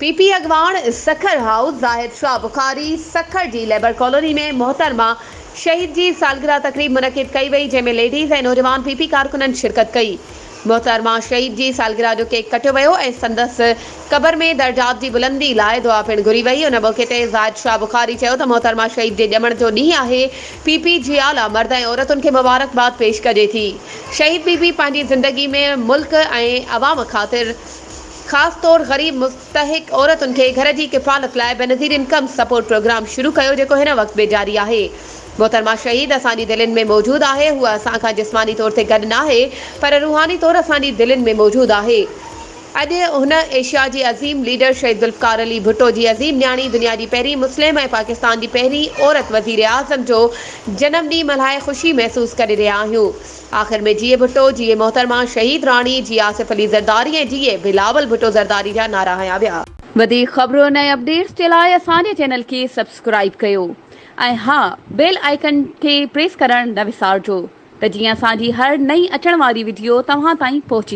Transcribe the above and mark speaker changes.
Speaker 1: P P اڳواڻ Sukkur house زاهد شاهه بخاري سکر جي labour colony ۾ محترمه شهيد جي سالگرهه تقريب منعقد ڪئي وئي جنهن ۾ ليڊيز ۽ نوجوان پي پي ڪارڪنن شرڪت ڪئي. محترمه شهيد جي سالگرهه جو ڪيڪ ڪٽيو ويو ۽ سندس قبر ۾ درجات جي بلندي لاء دعا پڻ گهري وئي. ان موقعي تي زاهد شاهه بخاري چيو ته محترمه شهيد جي ڄمڻ جو ڏينهن آهي، پي پي جيالا مرد ۽ عورتن کي مبارڪباد پيش ڪجي ٿي. شهيد بي بي پنهنجي زندگي ۾ ملڪ ۽ عوام خاطر خاص طور غريب مستحق عورتن کي گهر جي ڪفالت لاء بينظير انڪم سپورٽ پروگرام شروع ڪيو جيڪو هن وقت به جاري آهي. محترمه شهيد اسان جي دلين ۾ موجود آهي، هوء اسان کان جسماني طور تي گڏ ناهي پر روحاني طور اسان جي دلين ۾ موجود آهي. اڄ هن ايشيا جي عظيم ليڊر شهيد ذوالفقار علي ڀٽو جي عظيم نياڻي، دنيا جي پهرين مسلم ۽ پاڪستان جي پهرين عورت وزيراعظم جو جنم ڏينهن ملهائي خوشي محسوس ڪري رهيا آهيون. آخر ۾ جيئي ڀٽو، جيئي محترمه شهيد راڻي، جيئي آصف علي زرداري ۽ جيئي بلاول ڀٽو زرداري جا نعرا هنيا ويا. وڌيڪ خبرن ۽ اپڊيٽس جي لاء اسان جي چينل کي سبسڪرائيب ڪيو ۽ ها بيل آئيڪن کي پريس ڪرڻ نه وسارجو ته جيئن اسان جي هر نئين اچڻ واري وڊيو توهان تائين پهچي.